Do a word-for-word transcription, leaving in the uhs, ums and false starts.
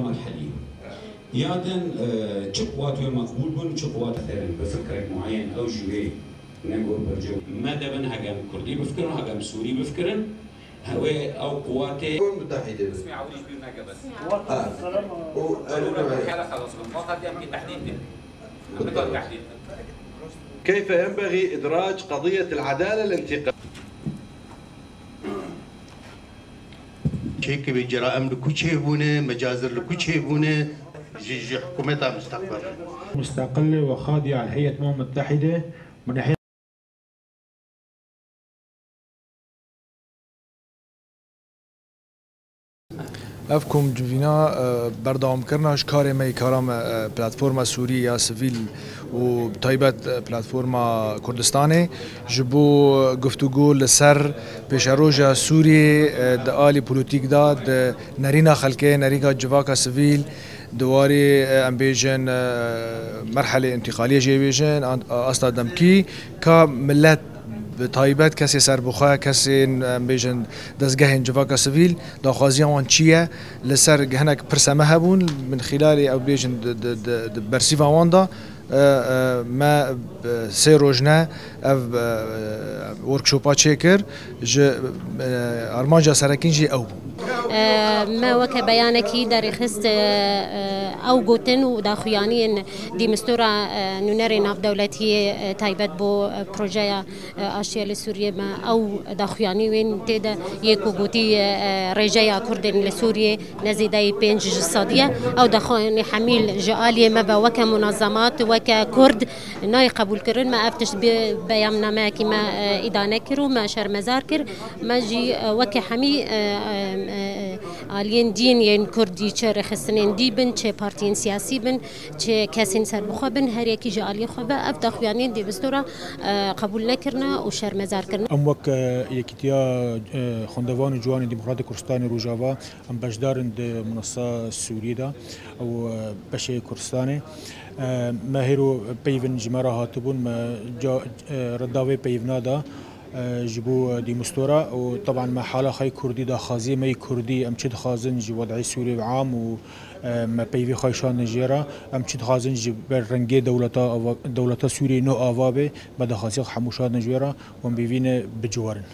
Merhelî. Ya din, e, çi quwat wê meqbûl bûn, çi quwat terin bi fikrek muayen ew jî wê ne gor bercew. Me de bin hegem kurdî bifikirin, hegem sûrî bifikirin. Wê ew quwatê. Mutehîde. اسمي عوريش بير نقبس. Ha. O, e, Xela xelas bûn. Fakat em ki tehdîd bin. Em nikar tehdîd bin. كيف ينبغي إدراج قضية العدالة الانتقالية؟ Çêkê vê cera em li ku çêbûne, mecazir li ku çêbûne, ji, ji hikûmeta mustaqbel. مستقلة وخاضعة لهيئة الأمم المتحدة من ناحية. Ev komcivîna, e, berdewamkirina ji karê me yê kara me, e, platforma Sûrî ya sivîl û bi taybet, e, platforma Kurdistanê ji bo guftûgo li ser pêşeroja Sûriyê, e, di alî polîtîk de, di nerîna xelkê, nerîna civaka sivîl, di warê, e, em bêjin, e, merhelê întîqaliyê jê bêjin, an-, asta demkî, ka milet bi taybet kesê serbixwe, kesên, em bêjin, dezgehên civaka sivîl, daxwaziya wan çi ye? Li ser hinek pirse me hebûn, min xîlalê ew bêjin di, di, di, di bersîva wan de, e, e, me, e, sê roj ne ev, e, workshopa çêkir, ji, e, armanca serekîn jî ew bû. E, me weke beyanekî derêxist, e, e, ew gotin û daxuyaniyên dîmistora, e, nûnerê navdewletiyê, e, taybet bo, e, projeya, e, aştiya li Sûriyê me ew daxuyanî wên tê de yê ku gotî, e, e, rêjeya Kurdên li Sûriyê ne zêdeyî pênc ji sedî ye. Ew daxuyanî hemî ji aliyê me ve weke munazemat, weke Kurd nayê qebûlkirin. Me ev tişt bi beyannameyekî me, e, îdane kir û me şermezar kir. Me jî, e, weke hemî, e, e, e, aliyên dîn yên Kurd jî çi rêxistinên dî bin, çi partiyên siyasî bin, çi kesên serbixwe bin, her yekî ji aliyê xwe ve ev daxuyaniyên dîmistora, e, qebûl nekirine û şermezar kirine. Em wek, e, Yekîtiya, e, Xwendevan û Ciwanên Demokratîk Kurdistanê Rojava, em beşdar in di minasa Sûriyê de û, e, beşê Kurdistanê. E, me hêro peyvin ji me re hatibûn, me ca, e, reda vê peyvina da, e, ji bo, e, dîmistora û teban me hala xwe yê kurdî daxwaziyê me yê kurdî, em çi dixwazin ji wed'ê Sûriyê bi am û, e, me peyvê xwe şandin jê re, em çi dixwazin ji ber rengê dewleta ava, dewleta Sûriyê nû ava be, me daxwaziya xwe hemû şandin ji wê re û em bêvîne biciwarin.